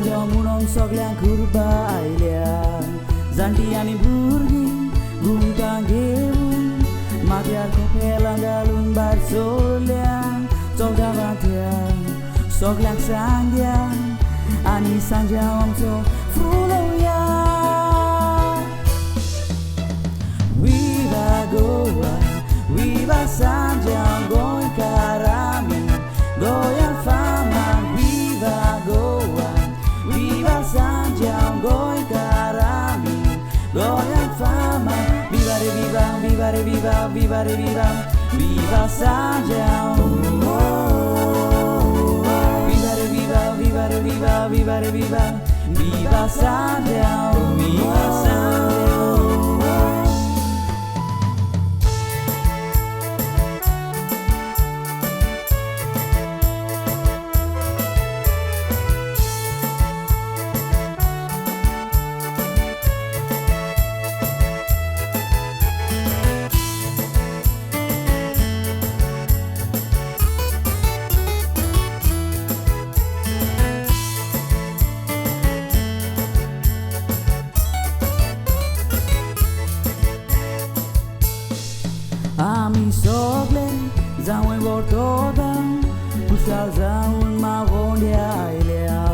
सांजांव म्हणून सगळ्यांक उर्बा आयल्या जाणटी आनी भुरगीं घुमटां घेवन माथ्यार कोपेलां घालून भायर सोडल्या चल गांवांतल्या सगळ्यांक सांगया आनी सांजांव आमचो फुलोवया. Viva Goa, viva Sanjao, गोंयकार आमी गोंया फामा. Viva Goa, viva Sanjao, गोंयकार आमी गोंया फामा. Viva रे viva, viva रे viva, viva रे viva, viva Sanjao. Viva रे viva, viva रे viva, viva रे viva, viva Sanjao, viva Sanjao. आमी सगळे जावंय व्हरतोता खुशाल जावन मावोंड्या आयल्या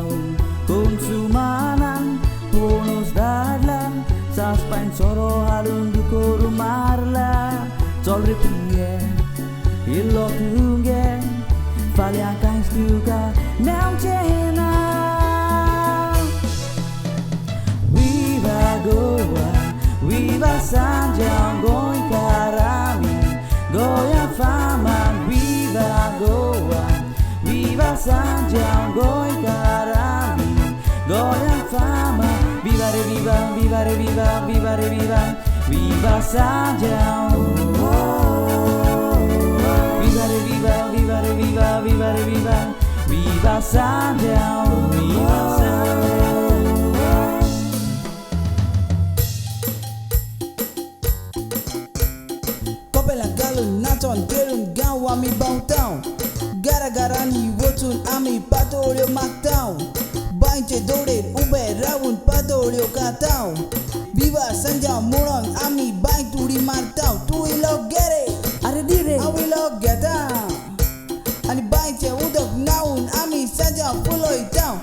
कोण सुमानान पोणूस धाडला सासपायन सोरो हाडून दुकोरू मारला. चल रे पिये इल्लो तुगे फाल्यां कांयच तुका मेवचें ना. Viva Goa, viva Sanjao, गोंयकार आमी गोंया फामा. Viva Goa, viva Sanjao, गोंयकार आमी गोंया फामा. Viva रे viva, viva रे viva, viva रे viva, viva Sanjao. Viva रे viva, viva रे viva, viva रे viva, viva Sanjao, viva Sanjao. कोपेलां घालून नाचोन खेळून गांव आमी भोंवताव घरा घरांनी वचून आमी पातोळ्यो मागताव बांयचे दोडेर उबे रावून पातोळ्यो खाताव. विवा सांजांव म्हणून आमी बांयत उडी मारताव. तूं इलो घे रे, आरे दी रे, हांव इलो घेता आनी बांयचें उदक न्हांवून आमी सांजांव फुलयताव.